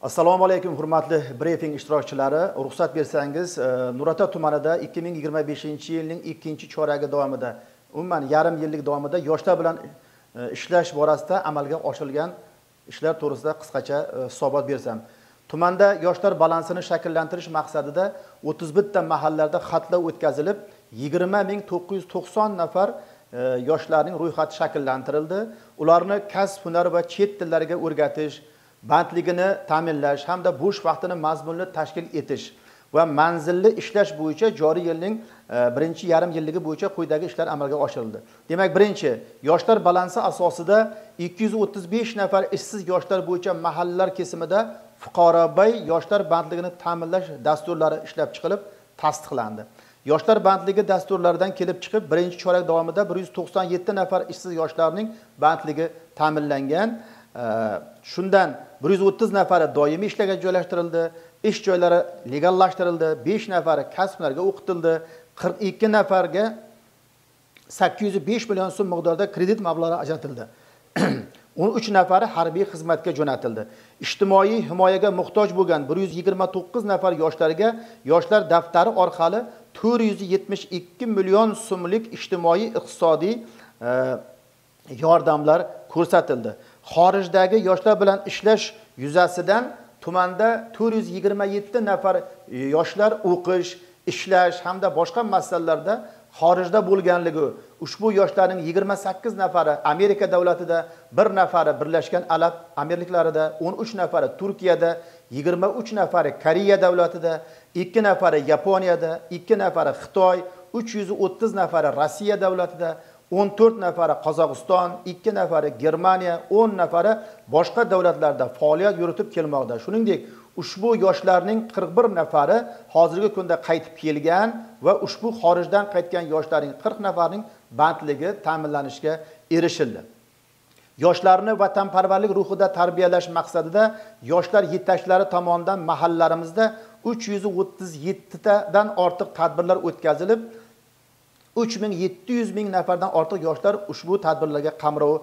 Assalomu alaykum hurmatli brifing ishtirokchilari. Ruxsat bersangiz, Nurota tumanida 2025-yilning ikkinchi choragi davomida, umuman yarim yillik davomida yoshlar bilan ishlash borasida amalga oshirilgan ishlar to'g'risida qisqacha hisobot bersam. Tumanda yoshlar balansini shakllantirish maqsadida 31 ta mahallalarda xatlov o'tkazilib, 20 990 nafar yoshlarning ro'yxati shakllantirildi. Ularni kasb, hunar va chet tillariga o'rgatish, bandligini ta'minlash hamda bo'sh vaqtini mazmunli tashkil etish va manzilli ishlash bo'yicha joriy yilning birinchi yarim yilligi bo'yicha quyidagi ishlar amalga oshirildi. Demak, birinchi, yoshlar balansi asosida 235 nafar ishsiz yoshlar bo'yicha mahallalar kesimida fuqarobiy yoshlar bandligini ta'minlash dasturlari ishlab chiqilib, tasdiqlandi. Yoshlar bandligi dasturlaridan kelib chiqib, birinchi chorak davomida 197 nafar ishsiz yoshlarning bandligi ta'minlangan. Shundan 130 nafari doimiy ishlarga joylashtirildi, ish joylari legallashtirildi, 5 nafari kasblarga o'qitildi, 42 nafarga 805 million so'm miqdorida kredit mablag'lari ajratildi. 13 nafari harbiy xizmatga jo'natildi. Ijtimoiy himoyaga muhtoj bo'lgan 129 nafar yoshlarga yoshlar daftari orqali 472 million so'mlik ijtimoiy iqtisodiy yordamlar ko'rsatildi. Xorijdagi yoshlar bilan ishlash yuzasidan tumanda 427 nafar yoshlar o'qish, ishlash hamda boshqa masalalarda xorijda bo'lganligi, ushbu yoshlarning 28 nafari Amerika davlatida, 1 nafari Birlashgan Arab Amirliklarida, 13 nafari Turkiyada, 23 nafari Koreya davlatida, 2 nafari Yaponiyada, 2 nafari Xitoy, 330 nafari Rossiya davlatida, 14 nafari Qozog'iston, 2 nafari Germaniya, 10 nafari boshqa davlatlarda faoliyat yuritib kelmoqda. Shuningdek, ushbu yoshlarning 41 nafari hozirgi kunda qaytib kelgan va ushbu xorijdan qaytgan yoshlarning 40 nafarining bandligi ta'minlanishiga erishildi. Yoshlarni vatanparvarlik ruhida tarbiyalash maqsadida yoshlar yetakchilari tomonidan mahallalarimizda 337 tadan ortiq tadbirlar o'tkazilib, 3700 ming nafardan ortiq yoshlar ushbu tadbirlarga qamrovi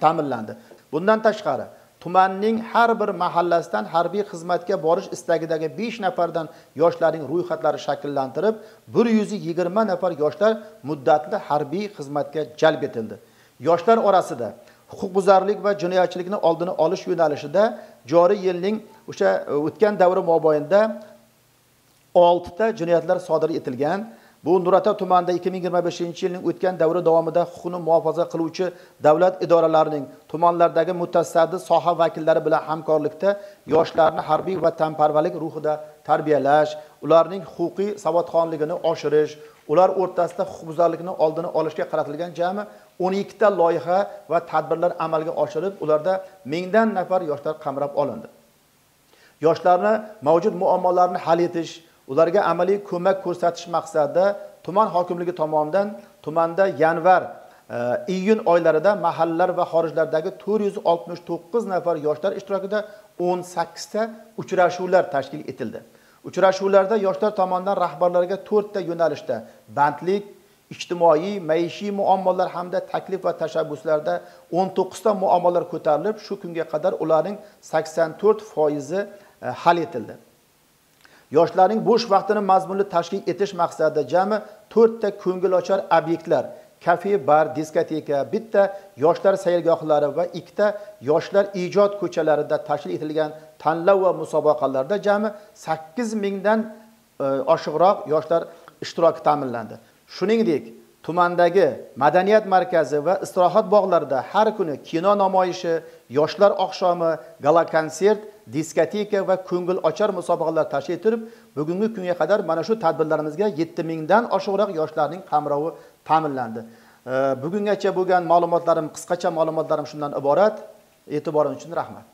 ta'minlandi. Bundan tashqari, tumanning har bir mahallasidan harbiy xizmatga borish istagidagi 5 nafardan yoshlarning ro'yxatlari shakllantirib, 120 nafar yoshlar muddatli harbiy xizmatga jalb etildi. Yoshlar orasida huquqbuzarlik va jinoyatchilikni oldini olish yo'nalishida joriy yilning o'sha o'tgan davri mobaynida 6 ta jinoyatlar sodir etilgan. Bu Nurota tumanida 2025-yilning o'tgan davri davomida huquqni muhofaza qiluvchi davlat idoralarining tumanlardagi mutasaddi soha vakillari bilan hamkorlikda yoshlarni harbiy vatanparvarlik ruhida tarbiyalash, ularning huquqiy savodxonligini oshirish, ular o'rtasida huquqbuzarlikni oldini olishga qaratilgan jami 12 ta loyiha va tadbirlar amalga oshirilib, ularda mingdan nafar yoshlar qamrab olindi. Yoshlarni mavjud muammolarni hal etish, ularga amaliy ko'mak ko'rsatish maqsadida tuman hokimligi tomonidan tumanda yanvar, iyun oylarida mahallalar va xorijlardagi 469 nafar yoshlar ishtirokida 18 ta uchrashuvlar tashkil etildi. Uchrashuvlarda yoshlar tomonidan rahbarlarga 4 ta yo'nalishda bandlik, ijtimoiy, maishiy muammolar hamda taklif va tashabbuslarda 19 ta muammolar ko'tarilib, shu kunga qadar ularning 84% hal etildi. Yoshlarning bo'sh vaqtini mazmunli tashkil etish maqsadida jami 4 ta ko'ngilochar obyektlar, kafe, bar, diskoteka, bitta yoshlar sayrgohlari va 2 ta yoshlar ijod ko'chalarida tashkil etilgan tanlov va musobaqalarda jami 8 mingdan oshiqroq yoshlar ishtiroki ta'minlandi. Shuningdek, tumandagi madaniyat markazi va istirohat bog'larida har kuni kino namoyishi, yoshlar oqshomi, gala konsert, diskoteka va ko'ngilochar musobaqalar tashkil etilib, bugungi kunga qadar mana shu tadbirlarimizga 7 mingdan oshiqroq yoshlarning qamrovi ta'minlandi. Bugungacha bo'lgan ma'lumotlarim, qisqacha ma'lumotlarim shundan iborat. E'tiboringiz uchun rahmat.